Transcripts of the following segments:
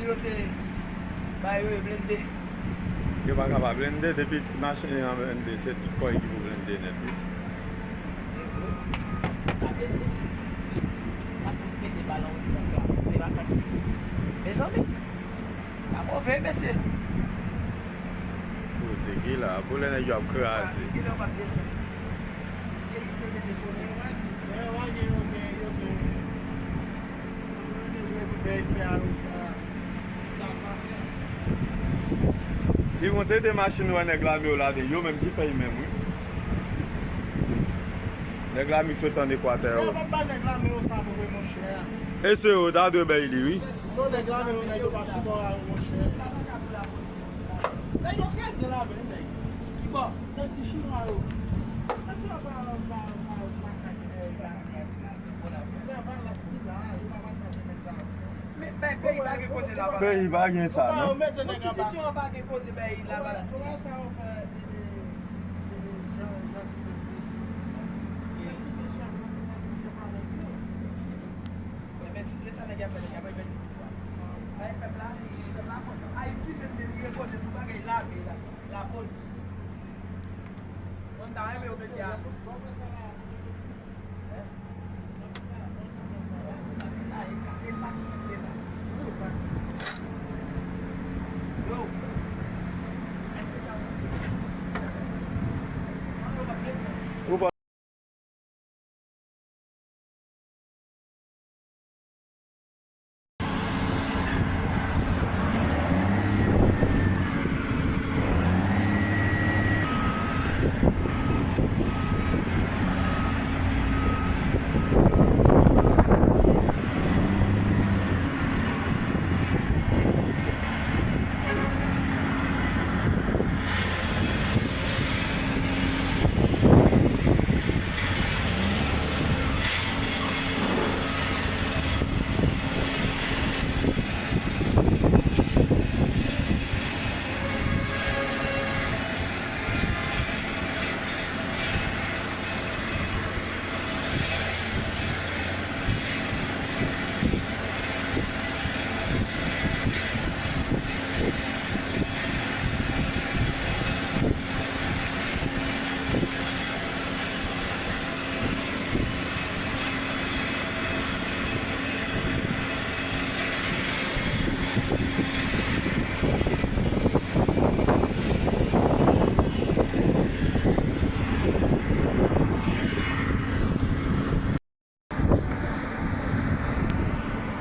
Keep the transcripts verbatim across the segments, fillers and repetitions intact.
Yo se bay yo e blende. Yo pa ka pa blende, depi machin an blende, se tout kò ki pou blende nèt wi. Mezanmi, sa move mesye. Koze ki la, pou lè nèg yo ap kraze. Kilè w ap desann? Si se misye te depoze. Li gon se de machin wè nèg lame yo lave, yo menm ki fè l menm wi. Nèg lame ki soti an Ekwatè yo. Yo pa ba nèg lame yo sa pou vre monchè. E se yo ta dwe bay li wi. Non, nèg lame yo, nèg yo pa sipò a yo monchè. Nèg yo kraze lame, nèg. Ki bò? Nèg ti chinwa yo. Nèg ti pa pa pa pa makak. Travay la, si la, yo pa pa kraze nèg sa yo. Men, bay peyi pa gen koze la. Peyi pa gen sa non. Konstitisyon an pa gen koze bay la. Men si se sa nèg y ap fè, nèg y ap pèdi pouvwa. Bay pèp la, pèp la kontan. Ayiti menm, menm li repoze sou bagay lame la, lapolis. Mwen ta renmen yo mete a.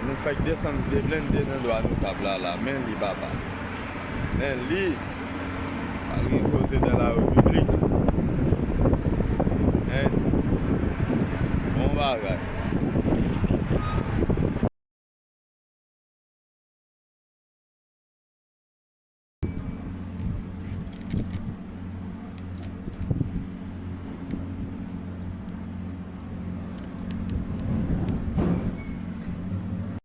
Nou fèk desann de blende nan dwa notab la la. Men li papa. Men li. Pral gen koze nan la repiblik.